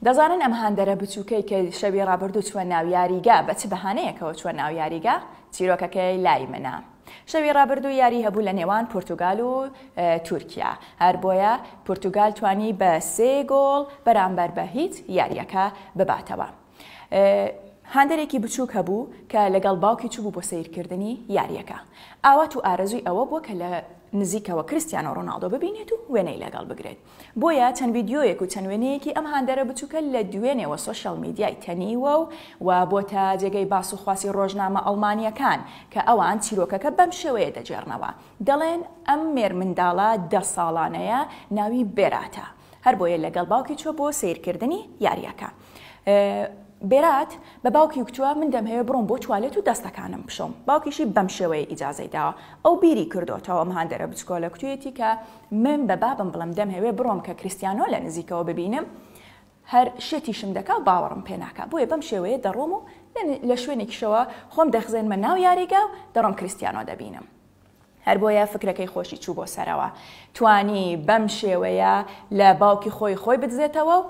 دەزانن ئەم هاندەرە بچووکەی کە شەوی ڕابردوو چووە ناو یاریگا بە چ بەهانەیەکەوە چووە ناو یاریگا؟ چیرۆکەکەی لای منە. شەوی ڕابردوو یاری هەبوو لە نێوان پورتوگال و تورکیا، هەر بۆیە پورتوگال توانی بە سێ گۆڵ بەرامبەر بە هیچ یارییەکە بباتەوە. هاندەرێکی بچووک هەبوو کە لەگەڵ باوکی چووبوو بۆ سەیرکردنی یارییەکە. ئاوات و ئارەزووی ئەوە بووە کە لە نزیکەوە کریستیانۆ ڕۆناڵدۆ ببینێت و وێنەی لەگەڵ بگرێت. بۆیە چەند ڤیدیۆیەک و چەند وێنەیەکی ئەم هاندەرە بچووکە لە دوێنێوە سۆشیال میدیای تەنیوە و و بۆتە جێگەی باس و خواسی ڕۆژنامە ئەڵمانییەکان کە ئەوان چیرۆکەکە بەم شێوەیە دەگێڕنەوە دەڵێن ئەم مێرمنداڵە دە ساڵانەیە ناوی بێراتە هەربۆیە لەگەڵ باوکی چووە بۆ سەیرکردنی یارییەکە. بێرات بە باوکی گوتووە من دەمهەوێ بڕۆم بۆ توالێت و دەستەکانم بشۆم باوکیشی بەم شێوەیە ئیجازەی داوە ئەو بیری کردۆتەوە ئەم هاندەرە بچکۆلە کوتویەتی کە من بە بابم بڵێم دەمهەوێ بڕۆم کە کریستیانۆ لە نزیکەوە ببینم هەر شێتیشم دەکا و باوەڕم پێ ناکا بۆیە بەم شێوەیە دەڕۆم و لە شوێنێکیشەوە خۆم دەخزێنمە ناو یاریگا و دەڕۆم کریستیانۆ دەبینم. هەر بۆیە فکرەکەی خۆشی چوو بۆ سەرەوە. توانی بەم شێوەیە لە باوکی خۆی خۆی بدزێتەوە و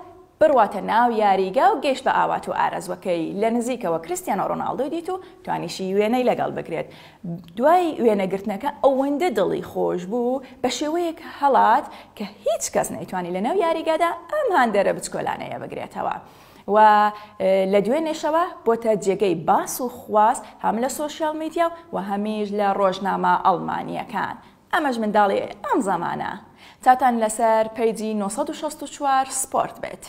بڕواتە ناو یاریگا و گەیشت بە ئاوات و ئارەزوەکەی. لە نزیکەوە کریستیانۆ ڕۆناڵدۆی دیت و توانیشی وێنەی لەگەڵ بگرێت. دوای وێنەگرتنەکە ئەوەندە دڵی خۆش بوو بە شێوەیەک هەڵات کە هیچ کەس نەیتوانی لە ناو یاریگادا ئەم هاندەرە بچکۆلانەیە بگرێتەوە. و لە دوێنێشەوە بۆتە جێگەی باس و خواست هەم لە سۆشیال میدیا و هەمیش لە ڕۆژنامە ئەڵمانییەکان. ئەمەش منداڵی ئەم زەمانە. چاتان لەسەر پەیجی 964 سپۆرت بێت.